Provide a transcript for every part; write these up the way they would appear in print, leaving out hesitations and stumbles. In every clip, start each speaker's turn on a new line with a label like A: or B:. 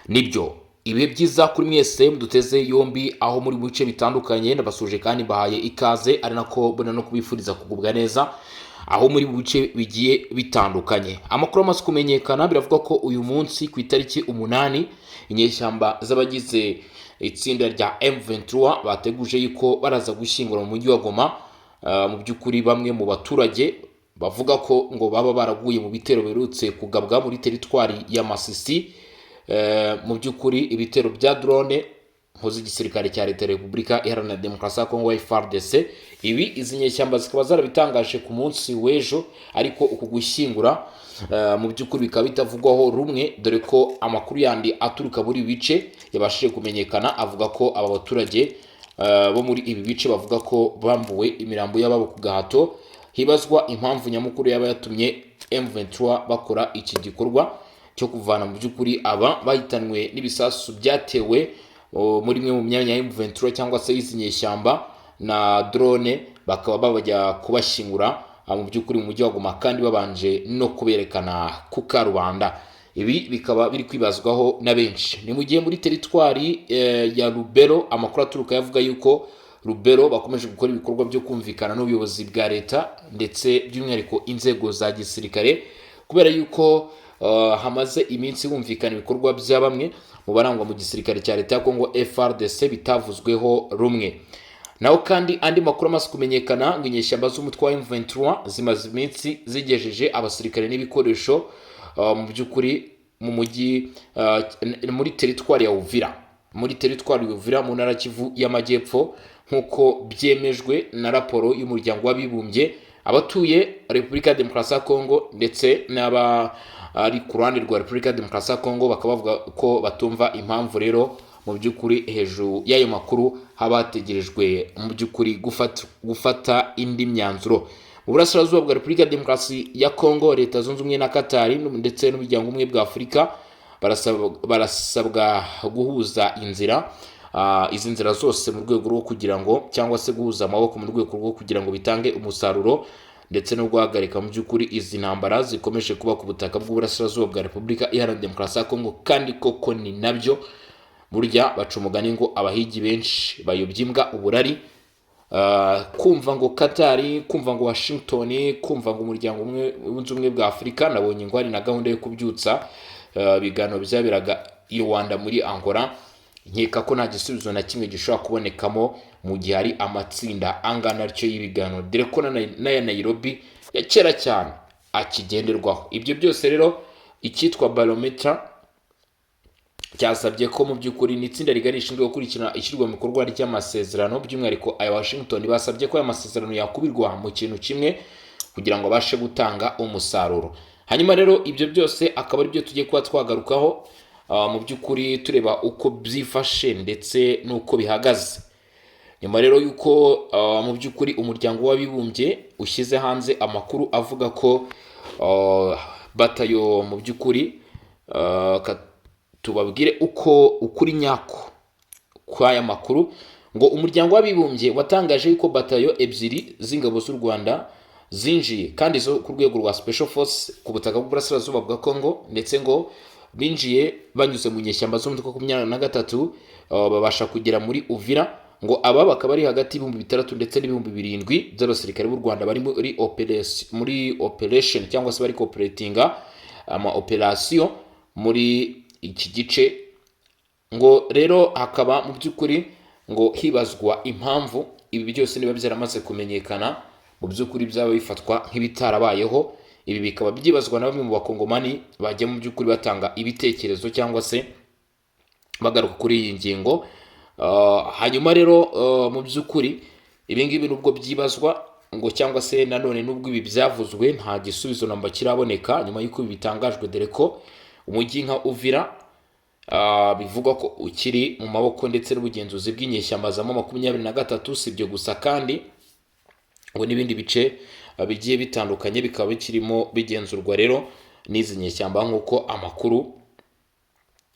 A: Nibyo, ibihe byiza kuri mwese muduteze yombi aho muri mu bice bitandukanye. Ndabasuje kandi mbahaye ikaze, ari nako mbona no kubifuriza kugubwa neza aho muri mu bice bigiye bitandukanye. Amakuru amaze kumenyekana, biravuga ko uyu munsi ku itariki 8 inyeshyamba z'abagize itsinda rya M23 bateguje yuko baraza gushyingura mu mujyi wa Goma. Mu by'ukuri bamwe mu baturage bavuga ko ngo baba baraguye mu bitero biherutse kugabwa muri teritwari ya Masisi. Mu by'ukuri ibitero bya drone z'igisirikare cya leta ya Repubulika Iharanira Demokarasi ya Kongo, FARDC. Ibi izi nyeshyamba zikaba zarabitangaje ku munsi w'ejo, ariko uku gushyingura mu by'ukuri bikaba bitavugwaho rumwe, dore ko amakuru yandi aturuka muri ibi bice yabashije kumenyekana avuga ko aba baturage bo muri ibi bice bavuga ko bambuwe imirambo y'ababo ku gahato. Hibazwa impamvu nyamukuru yaba yatumye M23 bakora iki gikorwa cyo kuvana mu by'ukuri aba bahitanwe n'ibisasu byatewe muri imwe mu myanya ya M23 cyangwa se y'izi nyeshyamba na drone, bakaba babajya kubashyingura mu by'ukuri mu mujyi wa Goma kandi babanje no kuberekana ku karubanda. Ibi bikaba biri kwibazwaho na benshi. Ni mu gihe muri teritwari ya Lubero amakuru aturuka yavuga yuko Lubero bakomeje gukora ibikorwa byo kumvikana n'ubuyobozi bwa leta, ndetse by'umwihariko inzego za gisirikare, kubera yuko hamaze iminsi humvikana ibikorwa bya bamwe mu barangwa mu gisirikare cya leta ya Kongo, FARDC, bitavuzweho rumwe. Naho kandi andi makuru amaze kumenyekana, ngo inyeshyamba z'umutwe wa M23 zimaze iminsi zigejeje abasirikare n'ibikoresho mu by'ukuri mu mujyi muri teritwari ya Uvira, muri teritwari ya Uvira mu ntara Kivu y'Amajyepfo, nk'uko byemejwe na raporo y'Umuryango w'Abibumbye. Abatuye Repubulika ya Demokarasi ya Kongo ndetse n'abari ku ruhande rwa Repubulika ya Demokarasi ya Kongo bakaba bavuga ko batumva impamvu. Rero mu by'ukuri hejuru y'ayo makuru haba hategerejwe mu by'ukuri gufata indi myanzuro. Mu burasirazuba bwa Repubulika ya Demokarasi ya Kongo, Leta Zunze Ubumwe na Katari ndetse n'Umuryango Umwe bwa Afurika barasabwa guhuza inzira, izi nzira zose mu rwego rwo kugira ngo, cyangwa se guhuza amaboko mu rwego rwo kugira ngo bitange umusaruro ndetse no guhagarika mu by'ukuri izi ntambara zikomeje kuba ku butaka bw'uburasirazuba bwa Repubulika Iharanira Demokarasi ya Kongo. Kandi koko ni nabyo, burya baca umugani ngo abahigi benshi bayobya imbwa uburari. Kumva ngo Katari, kumva ngo Washington, kumva ngo Umuryango Umwe Wunze Ubumwe bwa Afurika, nabonye ngo hari na gahunda yo kubyutsa ibiganiro byaberaga i Rwanda muri Angola. Nkeka ko nta gisubizo na kimwe gishobora kubonekamo mu gihe hari amatsinda angana atyo y'ibiganiro, dore ko n'aya Nairobi ya kera cyane akigenderwaho. Ibyo byose rero, icyitwa barometer cyasabye ko mu by'ukuri ni itsinda rigari rishinzwe gukurikirana ishyirwa mu bikorwa ry'amasezerano, by'umwihariko aya Washington. Basabye ko aya masezerano yakubirwa mu kintu kimwe kugira ngo abashe gutanga umusaruro. Hanyuma rero ibyo byose akaba ari byo tugiye kuba twagarukaho mu by'ukuri tureba uko byifashe ndetse n'uko bihagaze, nyuma rero y'uko mu by'ukuri Umuryango w'Abibumbye ushyize hanze amakuru avuga ko batayo mu by'ukuri tubabwire uko ukuri nyako kw'aya makuru. Ngo Umuryango w'Abibumbye watangaje yuko batayo ebyiri z'ingabo z'u Rwanda zinjiye, kandi zo ku rwego rwa Special Force, ku butaka bw'uburasirazuba bwa Congo, ndetse ngo binjiye banyuze mu nyeshyamba z'umutwe wa 23, babasha kugera muri Uvira. Ngo aba bakaba ari hagati y'ibihumbi 6 ndetse n'ibihumbi 7 by'abasirikare b'u Rwanda bari muri operation cyangwa se bari cooperatinga ama operation muri iki gice. Ngo rero hakaba mu by'ukuri ngo hibazwa impamvu ibi byose niba byaramaze kumenyekana, mu by'ukuri byaba bifatwa nk'ibitarabayeho. Ibi bikaba byibazwa na bamwe mu Bakongomani bajya mu by'ukuri batanga ibitekerezo cyangwa se bagaruka kuri iyi ngingo. Hanyuma rero mu by'ukuri ibi ngibi nubwo byibazwa ngo, cyangwa se nanone nubwo ibi byavuzwe, nta gisubizo namba kiraboneka nyuma y'uko ibi bitangajwe, dore ko umujyi nka Uvira bivugwa ko ukiri mu maboko ndetse n'ubugenzuzi bw'inyeshyamba za 23. Si ibyo gusa kandi, ngo n'ibindi bice bigiye bitandukanye bikaba bikirimo bigenzurwa rero n'izi nyeshyamba, nk'uko amakuru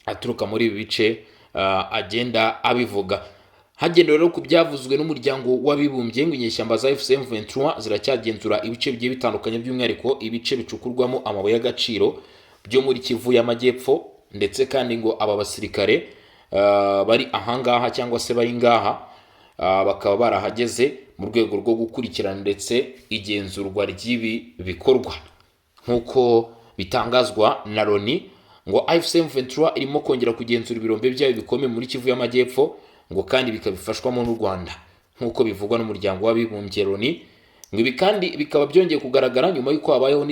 A: aturuka muri ibi bice agenda abivuga. Hagendewe rero ku byavuzwe n'Umuryango w'Abibumbye, ngo inyeshyamba za AFC M23 ziracyagenzura ibice bigiye bitandukanye, by'umwihariko ibice bicukurwamo amabuye y'agaciro byo muri Kivu y'Amajyepfo. Ndetse kandi ngo aba basirikare bari ahangaha cyangwa se bari ngaha, bakaba barahageze mu rwego rwo gukurikirana ndetse igenzurwa ry'ibi bikorwa, nk'uko bitangazwa na Loni. Ngo AFC M23 irimo kongera kugenzura ibirombe byayo bikomeye muri Kivu y'Amajyepfo, ngo kandi bikabifashwamo n'u Rwanda, nk'uko bivugwa n'Umuryango w'Abibumbye Loni. Ngo ibi kandi bikaba byongeye kugaragara nyuma y'uko habayeho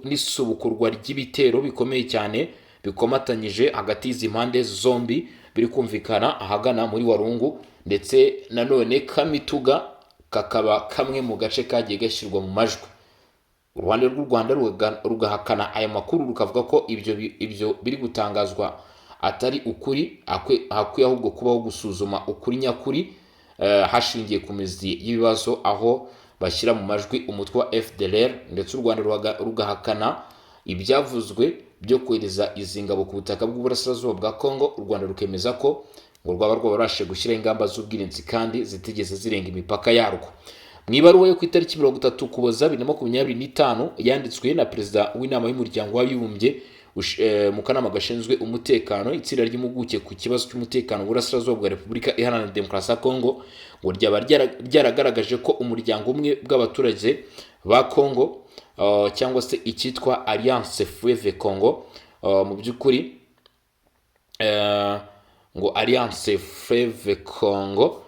A: n'isubukurwa ry'ibitero bikomeye cyane bikomatanyije hagati y'izi mpande zombi, biri kumvikana ahagana muri Warungu, ndetse nanone Kamituga kakaba kamwe mu gace kagiye gashyirwa mu majwi. Uruhande rw'u Rwanda rugahakana aya makuru, rukavuga ko ibyo biri gutangazwa atari ukuri, hakwiye ahubwo kubaho gusuzuma ukuri nyakuri hashingiye ku mizi y'ibibazo, aho bashyira mu majwi umutwe wa FDLR. Ndetse u Rwanda rugahakana ibyavuzwe byo kohereza izi ngabo ku butaka bw'uburasirazuba bwa Congo. U Rwanda rukemeza ko ngo rwaba rwarabashije gushyiraho ingamba z'ubwirinzi kandi zitigeze zirenga imipaka yarwo. Mu ibaruwa yo ku itariki 30 Ukuboza 2025, yanditswe na perezida w'inama y'Umuryango w'Abibumbye mu kanama gashinzwe umutekano, itsinda ry'impuguke ku kibazo cy'umutekano mu burasirazuba bwa Repubulika Iharanira Demokarasi ya Kongo ngo ryaba ryaragaragaje ko umuryango umwe bw'abaturage ba Kongo, cyangwa se icyitwa Alliance Fleuve Congo, mu by'ukuri ngo Alliance Fleuve Congo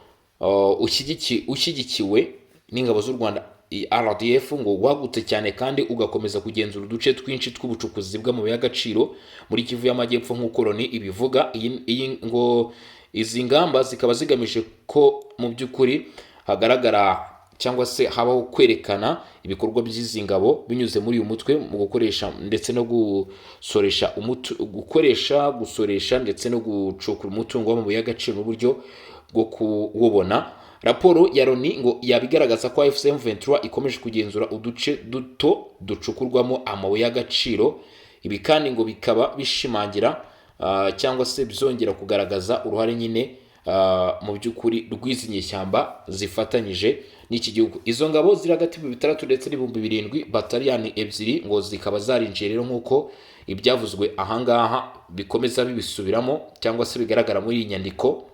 A: ushyigikiwe n'ingabo z'u Rwanda RDF, ngo wagutse cyane kandi ugakomeza kugenzura uduce twinshi tw'ubucukuzi bw'amabuye y'agaciro muri Kivu y'Amajyepfo, nk'uko Loni ibivuga. Iyi ngo izi ngamba zikaba zigamije ko mu by'ukuri hagaragara cyangwa se habaho kwerekana ibikorwa by'izi ngabo binyuze muri uyu mutwe mu gukoresha ndetse no gusoresha gukoresha, gusoresha ndetse no gucukura umutungo w'amabuye y'agaciro n'uburyo bwo kuwubona. Raporo ya Loni ngo yabigaragaza ko AFC M23 ikomeje kugenzura uduce duto ducukurwamo amabuye y'agaciro. Ibi kandi ngo bikaba bishimangira cyangwa se byongera kugaragaza uruhare nyine mu by'ukuri rw'izi nyeshyamba zifatanyije n'iki gihugu. Izo ngabo ziri hagati y'ibihumbi 6 ndetse n'ibihumbi 7, bataliyani ebyiri, ngo zikaba zarinjiye rero, nk'uko ibyavuzwe ahangaha bikomeza bibisubiramo cyangwa se bigaragara muri iyi nyandiko.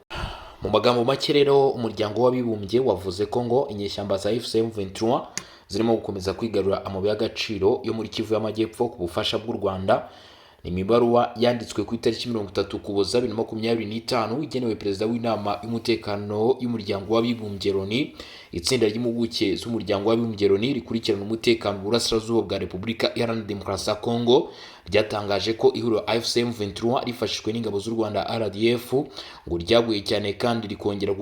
A: Mu magambo make rero, Umuryango w'Abibumbye wavuze ko ngo inyeshyamba za AFC M23 zirimo gukomeza kwigarura amabuye y'agaciro yo muri Kivu y'Amajyepfo ku bufasha bw'u Rwanda. Ni imibaruwa yanditswe ku itariki 30 Ukuboza 2025, igenewe perezida w'inama y'umutekano y'Umuryango w'Abibumbye Loni. Itsinda ry'impuguke z'Umuryango w'Abibumbye Loni rikurikirana umutekano mu burasirazuba bwa Repubulika Iharanira Demokarasi ya Kongo ryatangaje ko ihuriro AFC M23 rifashijwe n'ingabo z'u Rwanda RDF ngo ryaguye cyane kandi rikongera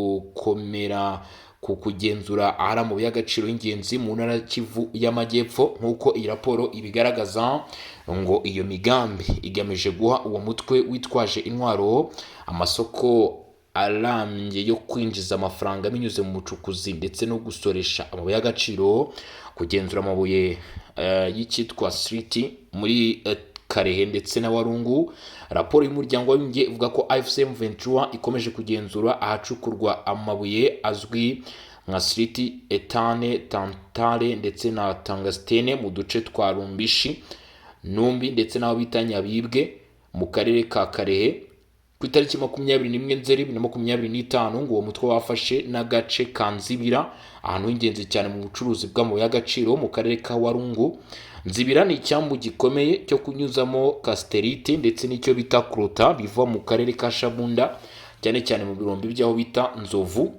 A: gukomera ku kugenzura ahari amabuye y'agaciro y'ingenzi mu ntara ya Kivu y'Amajyepfo, nk'uko iyi raporo ibigaragaza. Ngo iyo migambi igamije guha uwo mutwe witwaje intwaro amasoko arambye yo kwinjiza amafaranga binyuze mu bucukuzi ndetse no gusoresha amabuye y'agaciro, kugenzura amabuye y'icyitwa siriti muri Karehe ndetse na Warungu. Raporo y'Umuryango w'Abibumbye ivuga ko AFC M23 ikomeje kugenzura ahacukurwa amabuye azwi nka siriti, etane, tantale ndetse na tungstene mu duce twa Rumbishi, Numbi ndetse n'aho bita Nyabibwe mu karere ka Karehe. Ku itariki 21 Nzeri 2025, ngo uwo mutwe wafashe n'agace ka Nzibira, ahantu h'ingenzi cyane mu bucuruzi bw'amabuye y'agaciro mu karere ka Warungu. Nzibira ni icyambu gikomeye cyo kunyuzamo kasiterite ndetse n'icyo bita coltan biva mu karere ka Shabunda, cyane cyane mu birombe by'aho bita Nzovu.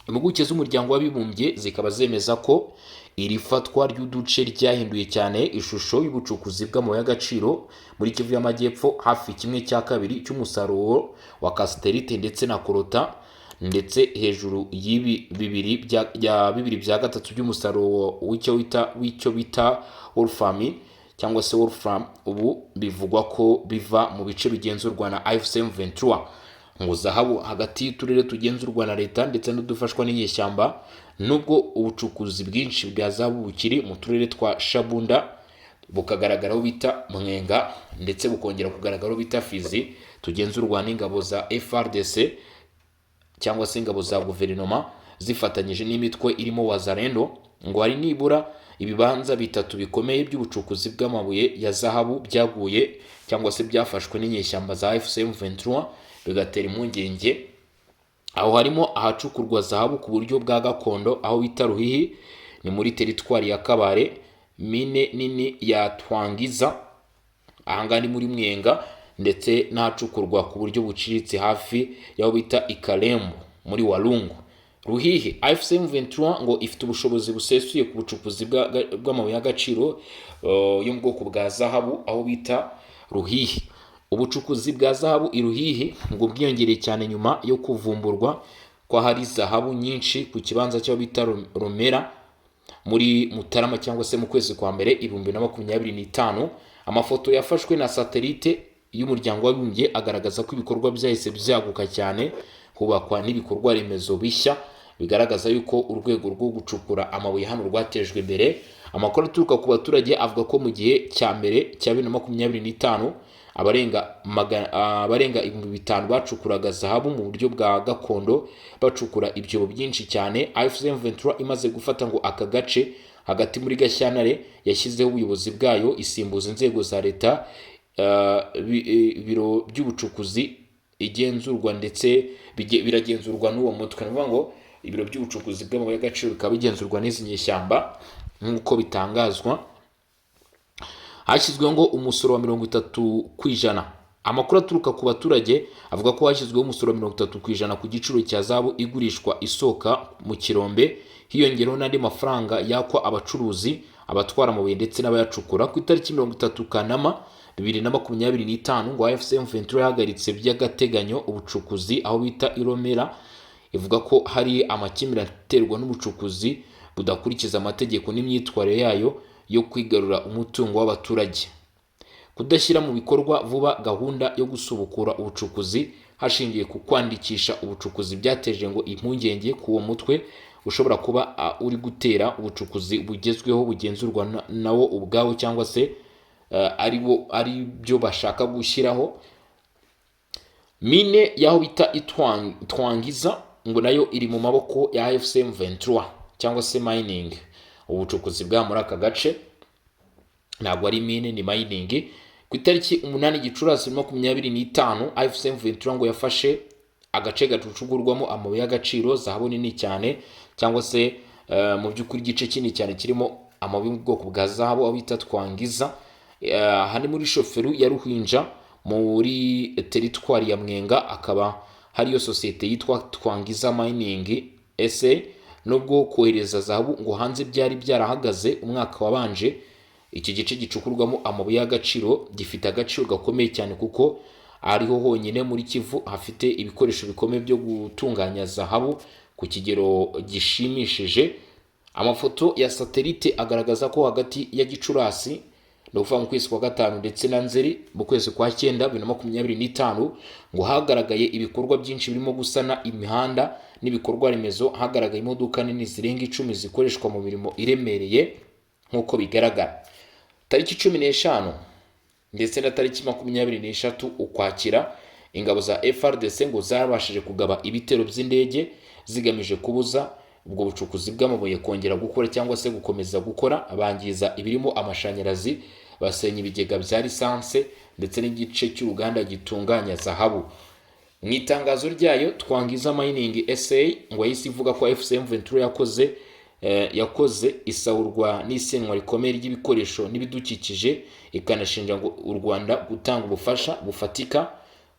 A: Impuguke z'Umuryango w'Abibumbye zikaba zemeza ko iri fatwa ry'uduce ryahinduye cyane ishusho y'ubucukuzi bw'amabuye y'agaciro muri Kivu y'Amajyepfo. Hafi kimwe cya kabiri cy'umusaruro wa kasiterite ndetse na coltan, ndetse hejuru y'ibi bibiri bya bibiri bya gatatu by'umusaruro w'icyo bita wolfram cyangwa se wolfram, ubu bivugwa ko biva mu bice bigenzurwa na AFC M23. Ngo zahabu hagati y'uturere tugenzurwa na leta ndetse n'udufashwa n'inyeshyamba. Nubwo ubucukuzi bwinshi bwa zahabu bukiri mu turere twa Shabunda, bukagaragara aho bita Mwenga, ndetse bukongera kugaragara aho bita Fizi, tugenzurwa n'ingabo za FARDC cyangwa se ingabo za guverinoma zifatanyije n'imitwe irimo Wazalendo. Ngo hari nibura ibibanza bitatu bikomeye by'ubucukuzi bw'amabuye ya zahabu byaguye cyangwa se byafashwe n'inyeshyamba za AFC M23, bigatera impungenge. Aho harimo ahacukurwa zahabu ku buryo bwa gakondo, aho bita Ruhihi, ni muri teritwari ya Kabare, mine nini ya Twangiza, ahangaha ni muri Mwenga, ndetse n'ahacukurwa ku buryo buciriritse hafi y'aho bita Ikarembo muri Walungu. Ruhihi, AFC M23 ngo ifite ubushobozi busesuye ku bucukuzi bw'amabuye y'agaciro yo mu bwoko bwa zahabu aho bita Ruhihi. Ubucukuzi bwa zahabu i Ruhihi ngo bwiyongereye cyane nyuma yo kuvumburwa ko hari zahabu nyinshi ku kibanza cy'aho bita Romera muri Mutarama cyangwa se mu kwezi kwa mbere 2025. Amafoto yafashwe na satelite y'Umuryango w'Abibumbye agaragaza ko ibikorwa byahise byaguka cyane, hubakwa n'ibikorwa remezo bishya, bigaragaza yuko urwego rwo gucukura amabuye hano rwatejwe imbere. Amakuru aturuka ku baturage avuga ko mu gihe cya mbere cya 2025 abarenga 5000 bacukuraga zahabu mu buryo bwa gakondo, bacukura ibyobo byinshi cyane. AFC M23 imaze gufata ngo aka gace hagati muri Gashyantare, yashyizeho ubuyobozi bwayo, isimbuza inzego za leta, ibiro by'ubucukuzi igenzurwa ndetse biragenzurwa n'uwo mutwe. Ni ukuvuga ngo ibiro by'ubucukuzi bw'amabuye y'agaciro bikaba bigenzurwa n'izi nyeshyamba nk'uko bitangazwa. Hashyizweho ngo umusoro wa 30%. Amakuru aturuka ku baturage avuga ko hashyizweho umusoro wa 30% ku giciro cya zahabu igurishwa isohoka mu kirombe, hiyongereho n'andi mafaranga yakwa abacuruzi, abatwara amabuye ndetse n'abayacukura. Ku itariki 30 Kanama 2025, ngo AFC M23 yahagaritse by'agateganyo ubucukuzi aho bita Iromera, ivuga ko hari amakimbirane aterwa n'ubucukuzi budakurikiza amategeko n'imyitwarire yayo yo kwigarura umutungo w'abaturage. Kudashyira mu bikorwa vuba gahunda yo gusubukura ubucukuzi hashingiwe ku kwandikisha ubucukuzi byateje ngo impungenge ku uwo mutwe ushobora kuba uri gutera ubucukuzi bugezweho bugenzurwa nawo ubwawo, cyangwa se ari bo ari byo bashaka gushyiraho. Mine y'aho bita Twangiza ngo nayo iri mu maboko ya AFC M23, cyangwa se mining, ubucukuzi bwa muri aka gace. Ntabwo ari mine, ni mining. Ku itariki 8 Gicurasi 2025, AFC M23 ngo yafashe agace gacukurwamo amabuye y'agaciro, zahabu nini cyane, cyangwa se mu by'ukuri igice kinini cyane kirimo amabuye yo mu bwoko bwa zahabu aho bita Twangiza. Aha ni muri chefferie ya Ruhinja muri teritwari ya Mwenga, akaba hariyo sosiyete yitwa Twangiza Mining SA. Nubwo kohereza zahabu ngo hanze byari byarahagaze umwaka wabanje, iki gice gicukurwamo amabuye y'agaciro gifite agaciro gakomeye cyane, kuko ariho honyine muri Kivu hafite ibikoresho bikomeye byo gutunganya zahabu ku kigero gishimishije. Amafoto ya satelite agaragaza ko hagati ya Gicurasi, ni ukuvuga mu kwezi kwa gatanu, ndetse na Nzeri mu kwezi kwa cyenda 2025, ngo hagaragaye ibikorwa byinshi birimo gusana imihanda n'ibikorwa remezo. Hagaragaye imodoka nini zirenga 10 zikoreshwa mu mirimo iremereye nk'uko bigaragara. Tariki 15 ndetse na tariki 23 Ukwakira, ingabo za FARDC ngo zabashije kugaba ibitero by'indege zigamije kubuza ubwo bucukuzi bw'amabuye kongera gukora cyangwa se gukomeza gukora, bangiza ibirimo amashanyarazi, basenya ibigega bya lisanse ndetse n'igice cy'uruganda gitunganya zahabu. Mu itangazo ryayo, Twangiza Mining SA ngo yahise ivuga ko AFC M23 yakoze isahurwa n'isenywa rikomeye ry'ibikoresho n'ibidukikije, ikanashinja ngo u Rwanda gutanga ubufasha bufatika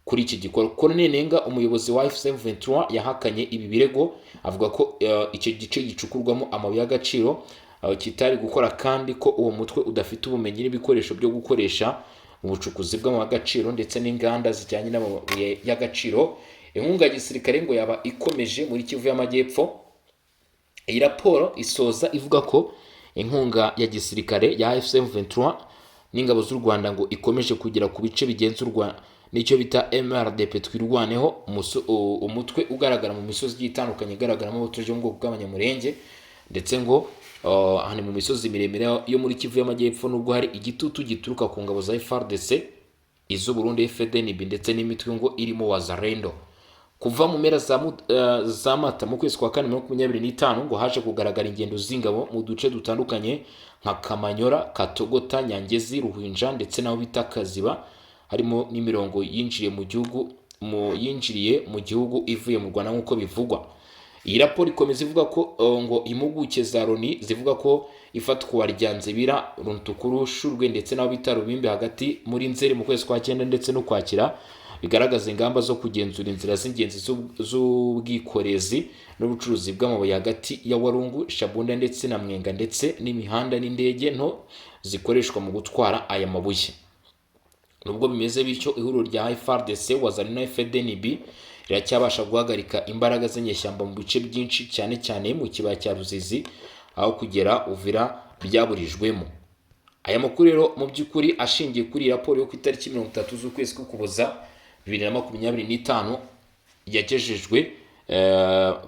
A: kuri iki gikorwa. Colonel Nenga, umuyobozi wa AFC M23, yahakanye ibi birego, avuga ko icyo gice gicukurwamo amabuye y'agaciro kitari gukora, kandi ko uwo mutwe udafite ubumenyi n'ibikoresho byo gukoresha mu bucukuzi bw'amabuye y'agaciro ndetse n'inganda zijyanye n'amabuye y'agaciro. Inkunga ya gisirikare ngo yaba ikomeje muri Kivu y'Amajyepfo. Iyi raporo isoza ivuga ko inkunga ya gisirikare ya AFC M23 n'ingabo z'u Rwanda ngo ikomeje kugera ku bice bigenzurwa n'icyo bita MRDP Twirwaneho, umutwe ugaragara mu misozi igiye itandukanye igaragaramo abaturage bo mu bwoko bw'Abanyamurenge, ndetse ngo aha ni mu misozi miremire yo muri Kivu y'Amajyepfo, nubwo hari igitutu gituruka ku ngabo za FARDC, iz'u Burundi FDNB ndetse n'imitwe ngo irimo Wazalendo. Kuva mu mpera za Mata mu kwezi kwa kane 25, ngo haje kugaragara ingendo z'ingabo mu duce dutandukanye nka Kamanyora, Katogota, Nyangezi, Ruhinja ndetse n'aho bita Kaziba, harimo n'imirongo yinjiriye mu gihugu ivuye mu Rwanda nk'uko bivugwa. Iyi raporo ikomeza ivuga ko ngo impuguke za Loni zivuga ko ifatwa rya Nzibira, Runtukuru, Shurwe ndetse n'aho bita Rubimbi hagati muri Nzeri mu kwezi kwa cyenda ndetse n'Ukwakira bigaragaza ingamba zo kugenzura inzira z'ingenzi z'ubwikorezi n'ubucuruzi bw'amabuye hagati ya Warungu, Shabunda ndetse na Mwenga, ndetse n'imihanda n'indege nto zikoreshwa mu gutwara aya mabuye. Nubwo bimeze bityo, ihuriro rya FARDC, Wazalendo na FDNB riracyabasha guhagarika imbaraga z'inyeshyamba mu bice byinshi, cyane cyane mu kibaya cya Ruzizi, aho kugera Uvira byaburijwemo. Aya makuru rero mu by'ukuri ashingiye kuri iyi raporo yo ku itariki 30 z'ukwezi k'Ukuboza 2025, yagejejwe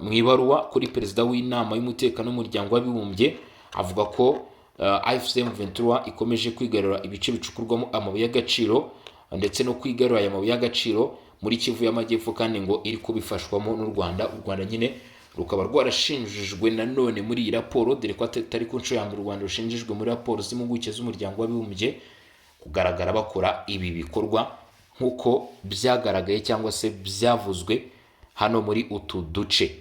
A: mu ibaruwa kuri perezida w'inama y'umutekano w'umuryango w'abibumbye, avuga ko AFC M23 ikomeje kwigarura ibice bicukurwamo amabuye y'agaciro ndetse no kwigarura aya mabuye y'agaciro muri Kivu y'Amajyepfo, kandi ngo iri kubifashwamo n'u Rwanda. U Rwanda nyine rukaba rwarashinjijwe nanone muri iyi raporo, dore ko atari ku nshuro ya mbere u Rwanda rushinjijwe muri raporo z'impuguke z'umuryango w'abibumbye kugaragara bakora ibi bikorwa nk'uko byagaragaye cyangwa se byavuzwe hano muri utu duce.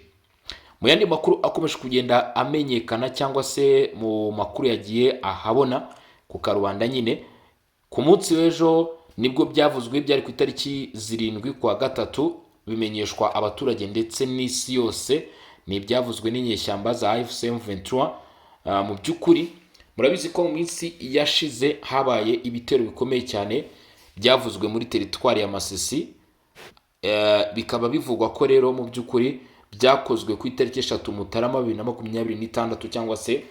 A: Mu yandi makuru akomeje kugenda amenyekana cyangwa se mu makuru yagiye ahabona ku karubanda nyine, ku munsi w'ejo nibwo byavuzwe, byari ku itariki 7 kwa gatatu, bimenyeshwa abaturage ndetse n'isi yose, ni ibyavuzwe n'inyeshyamba za AFC M23. Mu by'ukuri murabizi ko mu minsi yashize habaye ibitero bikomeye cyane byavuzwe muri teritwari ya Masisi. Bikaba bivugwa ko rero mu by'ukuri byakozwe ku itariki 3 Mutarama 2026, cyangwa se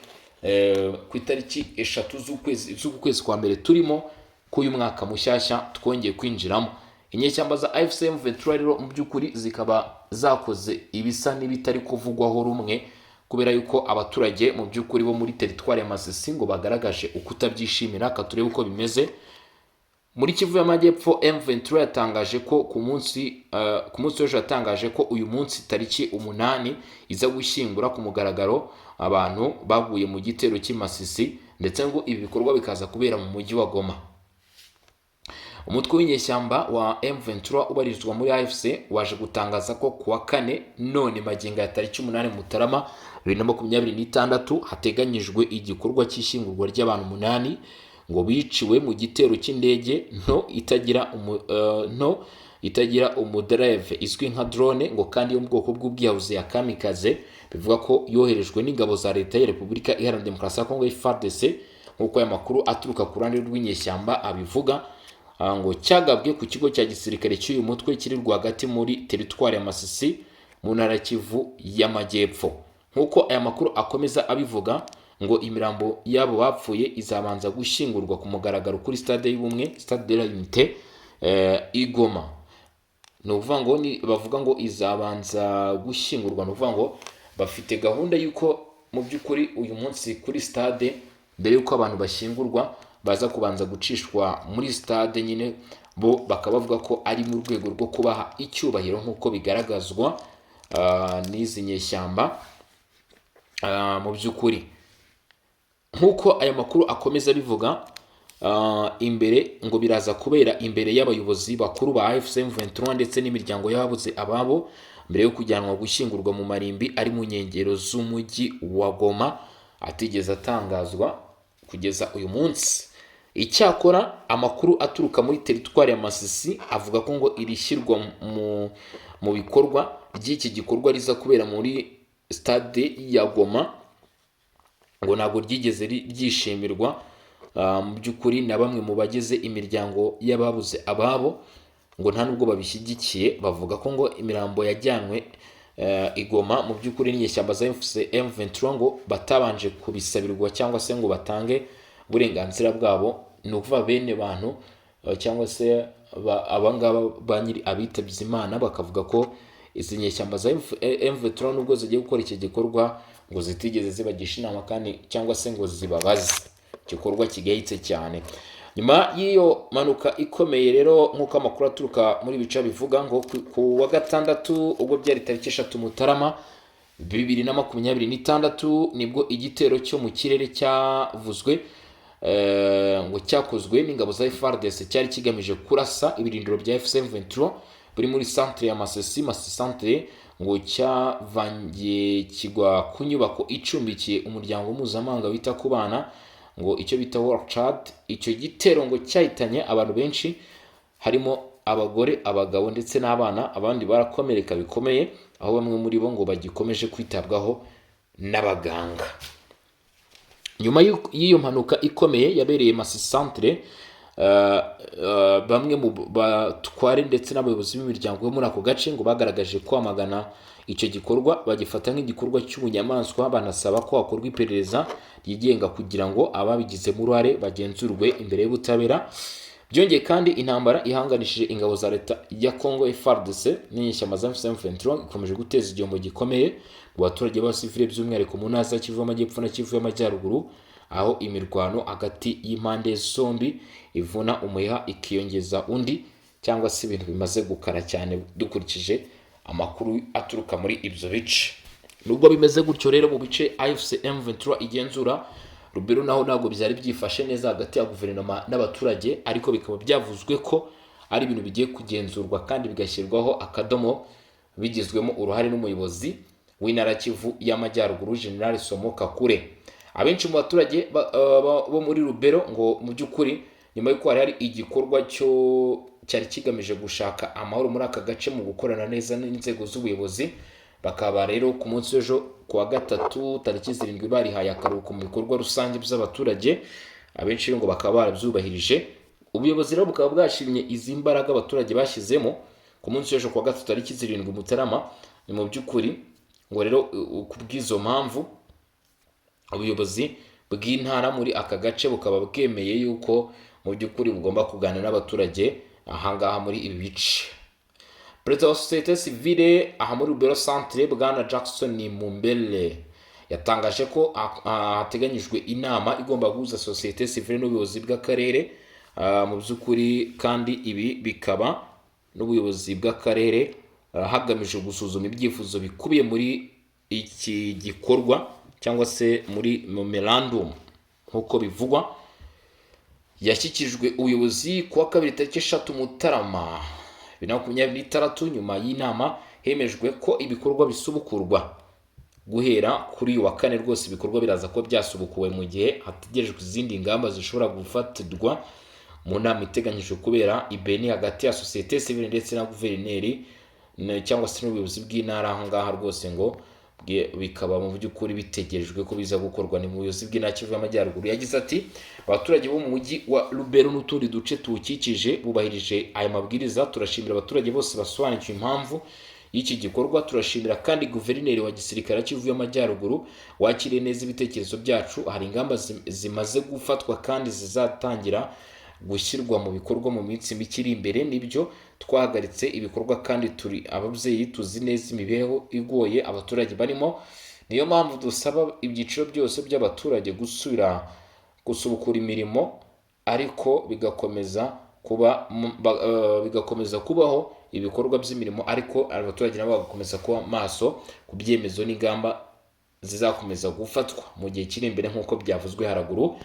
A: ku itariki 3 z'uku kwezi kwa mbere turimo k'uyu mwaka mushyashya twongeye kwinjiramo. Inyeshyamba za AFC M23 rero mu by'ukuri zikaba zakoze ibisa n'ibitari kuvugwaho rumwe, kubera yuko abaturage mu by'ukuri bo muri teritwari ya Masisi ngo bagaragaje ukutabyishimira. Ka turebe uko bimeze. Muri Kivu y'Amajyepfo, M23 yatangaje ko ku munsi w'ejo, yatangaje ko uyu munsi tariki 8 iza gushyingura ku mugaragaro abantu baguye mu gitero cy'i Masisi, ndetse ngo ibi bikorwa bikaza kubera mu mujyi wa Goma. Umutwe w'inyeshyamba wa M23 ubarizwa muri AFC waje gutangaza ko kuwa kane, none magingo ya tariki 8 Mutarama 2026, hateganyijwe igikorwa cy'ishyingurwa ry'abantu umunani ngo biciwe mu gitero cy'indege nto itagira umudereve izwi nka drone, ngo kandi yo mu bwoko bw'ubwiyahuzi ya kamikaze, bivuga ko yoherejwe n'ingabo za leta ya Repubulika Iharanira Demokarasi ya Kongo, FARDC, nk'uko aya makuru aturuka ku ruhande rw'inyeshyamba abivuga. Ngo cyagabwe ku kigo cya gisirikare cy'uyu mutwe kiri rwagati muri teritwari ya Masisi mu ntara ya Kivu y'Amajyepfo. Nk'uko aya makuru akomeza abivuga, ngo imirambo y'abo bapfuye izabanza gushyingurwa ku mugaragaro kuri stade y'Ubumwe, Stade de la Unité, i Goma. Ni ukuvuga ngo bavuga ngo izabanza gushyingurwa, ni ukuvuga ngo bafite gahunda y'uko mu by'ukuri uyu munsi kuri stade, mbere y'uko abantu bashyingurwa, baza kubanza gucishwa muri stade nyine. Bo bakaba bavuga ko ari mu rwego rwo kubaha icyubahiro nk'uko bigaragazwa n'izi nyeshyamba. Mu by'ukuri nk'uko aya makuru akomeza abivuga, imbere ngo biraza kubera imbere y'abayobozi bakuru ba AFC M23 ndetse n'imiryango y'ababuze ababo, mbere yo kujyanwa gushyingurwa mu marimbi ari mu nkengero z'umujyi wa Goma atigeze atangazwa kugeza uyu munsi. Icyakora amakuru aturuka muri teritwari ya Masisi avuga ko ngo iri shyirwa mu bikorwa ry'iki gikorwa riza kubera muri stade ya Goma ngo ntabwo ryigeze ryishimirwa mu by'ukuri na bamwe mu bagize imiryango y'ababuze ababo, ngo nta nubwo babishyigikiye. Bavuga ko ngo imirambo yajyanwe i Goma mu by'ukuri n'inyeshyamba za AFC M23 ngo batabanje kubisabirwa cyangwa se ngo batange uburenganzira bwabo. Ni ukuvuga bene bantu cyangwa se abangaba ba nyiri abitabye Imana bakavuga ko izi nyeshyamba za M23, nubwo zigiye gukora iki gikorwa, ngo zitigeze zibagisha inama kandi cyangwa se ngo zibabaze, igikorwa kigayitse cyane. Nyuma y'iyo mpanuka ikomeye rero, nk'uko amakuru aturuka muri bice bivuga, ngo ku wa gatandatu, ubwo byari tariki 3 Mutarama 2026, nibwo igitero cyo mu kirere cyavuzwe ngo cyakozwe n'ingabo za FARDC cyari kigamije kurasa ibirindiro bya AFC M23 biri muri centre ya Masisi, Masisi centre, ngo cyavangiye kigwa ku nyubako icumbikiye umuryango mpuzamahanga wita ku bana, ngo icyo bita War Child. Icyo gitero ngo cyahitanye abantu benshi, harimo abagore, abagabo ndetse n'abana, abandi barakomereka bikomeye, aho bamwe muri bo ngo bagikomeje kwitabwaho n'abaganga. Nyuma y'iyo mpanuka ikomeye yabereye Masisi centre, bamwe mu batware ndetse n'abayobozi b'imiryango yo muri ako gace ngo bagaragaje kwamagana icyo gikorwa, bagifata nk'igikorwa cy'ubunyamaswa, banasaba ko hakorwa iperereza ryigenga kugira ngo ababigizemo uruhare bagenzurwe imbere y'ubutabera. Byongeye kandi, intambara ihanganishije ingabo za leta ya Congo FARDC n'inyeshyamba za M23 ikomeje guteza igihombo gikomeye mu baturage b'abasivile, by'umwihariko mu ntara za Kivu y'Amajyepfo na Kivu y'Amajyaruguru, aho imirwano hagati y'impande zombi ivuna umuheha ikiyongeza undi, cyangwa se ibintu bimaze gukara cyane dukurikije amakuru aturuka muri ibyo bice. Nubwo bimeze gutyo rero, mu bice AFC M23 igenzura, Rubero, naho ntabwo byari byifashe neza hagati ya guverinoma n'abaturage, ariko bikaba byavuzwe ko ari ibintu bigiye kugenzurwa kandi bigashyirwaho akadomo bigizwemo uruhare n'umuyobozi w'intara Kivu y'Amajyaruguru, General Somo Kakule. Abenshi mu baturage bo muri Rubero ngo mu by'ukuri nyuma y'uko hari hari igikorwa cyo cyari kigamije gushaka amahoro muri aka gace mu gukorana neza n'inzego z'ubuyobozi, bakaba rero ku munsi w'ejo ku wa gatatu tariki 7 barihaye akaruhuko mu bikorwa rusange by'abaturage. Abenshi ngo bakaba barabyubahirije. Ubuyobozi rero bukaba bwashimye izi mbaraga abaturage bashyizemo ku munsi w'ejo ku wa gatatu tariki 7 Mutarama. Ni mu by'ukuri ngo rero ku bw'izo mpamvu ubuyobozi bw'intara muri aka gace bukaba bwemeye yuko mu by'ukuri bugomba kuganira n'abaturage ahangaha muri ibi bice. Perezida wa sosiyete sivile aha muri Rubero centre, bwana Jackson Mumbele, yatangaje ko hateganyijwe inama igomba guhuza sosiyete sivile n'ubuyobozi bw'akarere. Mu by'ukuri kandi ibi bikaba n'ubuyobozi bw'akarere hagamijwe gusuzuma ibyifuzo bikubiye muri iki gikorwa cyangwa se muri memorandum nk'uko bivugwa yashyikirijwe ubuyobozi ku wa kabiri tariki 3 Mutarama 2026. Nyuma y'inama hemejwe ko ibikorwa bisubukurwa guhera kuri uyu wa kane. Rwose ibikorwa biraza kuba byasubukuwe mu gihe hategerejwe izindi ngamba zishobora gufatirwa mu nama iteganyijwe kubera i Beni hagati ya sosiyete sivile ndetse na guverineri cyangwa se n'ubuyobozi bw'intara aho ngaha. Rwose ngo bikaba mu by'ukuri bitegerejwe ko biza gukorwa ni mu buyobozi bw'intara Kivu y'Amajyaruguru. Yagize ati: "Abaturage bo mu mujyi wa Lubero n'utundi duce tuwukikije bubahirije aya mabwiriza. Turashimira abaturage bose basobanukiwe impamvu y'iki gikorwa. Turashimira kandi guverineri wa gisirikare Kivu y'Amajyaruguru wakiriye neza ibitekerezo byacu. Hari ingamba zimaze gufatwa kandi zizatangira gushyirwa mu bikorwa mu minsi mike iri imbere. Nibyo, twahagaritse ibikorwa kandi turi ababyeyi, tuzi neza imibereho igoye abaturage barimo. Niyo mpamvu dusaba ibyiciro byose by'abaturage gusubira gusubukura imirimo, ariko bigakomeza kubaho ibikorwa by'imirimo, ariko abaturage nabo bagakomeza kuba maso ku byemezo n'ingamba zizakomeza gufatwa mu gihe kiri imbere nk'uko byavuzwe haraguru."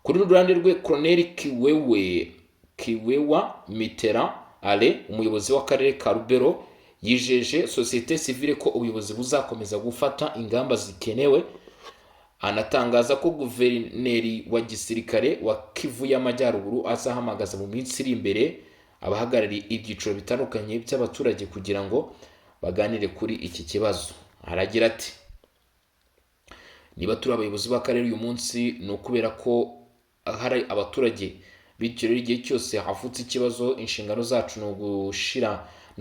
A: Kuri ruhande rwe, Colonel Kiwewe Kiwewa Mitera Ale, umuyobozi w'akarere ka Rubero, yijeje sosiyete sivile ko ubuyobozi buzakomeza gufata ingamba zikenewe, anatangaza ko guverineri wa gisirikare wa Kivu y'Amajyaruguru azahamagaza mu minsi iri imbere abahagarariye ibyiciro bitandukanye by'abaturage kugira ngo baganire kuri iki kibazo. Aragira ati: "Niba turi abayobozi b'akarere uyu munsi ni ukubera ko hari abaturage. Bityo rero, igihe cyose havutse ikibazo, inshingano zacu ni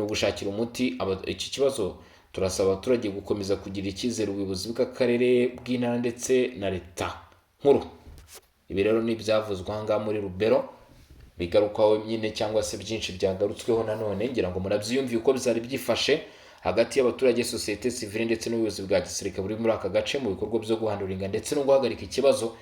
A: ugushakira umuti iki kibazo. Turasaba abaturage gukomeza kugira icyizere ubuyobozi bw'akarere, bw'intara ndetse na leta nkuru." Ibi rero ni ibyavuzwe aha ngaha muri Rubero, bigarukwaho nyine cyangwa se byinshi byagarutsweho nanone. Ngira ngo murabyiyumviye uko byari byifashe hagati y'abaturage, sosiyete sivile ndetse n'ubuyobozi bwa gisirikare buri muri aka gace mu bikorwa byo guhanduringa ndetse no guhagarika ikibazo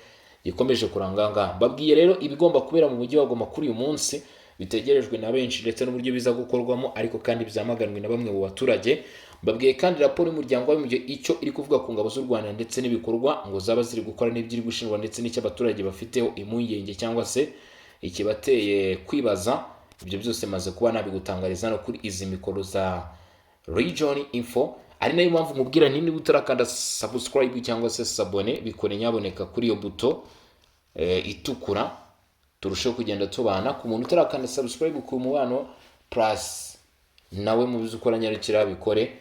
A: gikomeje kuranga. Mbabwiye rero ibigomba kubera mu mujyi wa Goma kuri uyu munsi bitegerejwe na benshi, ndetse n'uburyo biza gukorwamo, ariko kandi byamaganwe na bamwe mu baturage. Mbabwiye kandi raporo y'Umuryango w'Abibumbye icyo iri kuvuga ku ngabo z'u Rwanda ndetse n'ibikorwa ngo zaba ziri gukora n'ibyo iri gushinjwa, ndetse n'icyo abaturage bafiteho impungenge cyangwa se ikibateye kwibaza. Ibyo byose maze kuba nabigutangariza no kuri izi mikoro za Region Info, ari nayo mpamvu mubwira nti niba utarakanda subscribe cyangwa se s'abonner, bikore nyaboneka kuri iyo buto itukura, turusheho kugenda tubana. Ku muntu utarakanda subscribe ku Mubano Plus, nawe mu byo ukora nyarukira bikore.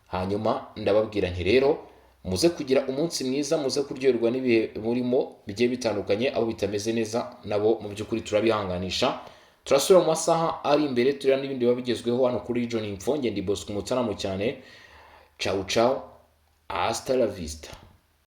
A: Hanyuma ndababwira nti rero muze kugira umunsi mwiza, muze kuryoherwa n'ibihe murimo bigiye bitandukanye. Abo bitameze neza nabo mu by'ukuri turabihanganisha. Turasubira mu masaha ari imbere, tureba n'ibindi biba bigezweho hano kuri Region Info. Ngende Bosco Mutaramo cyane. Ciao ciao, hasta la vista.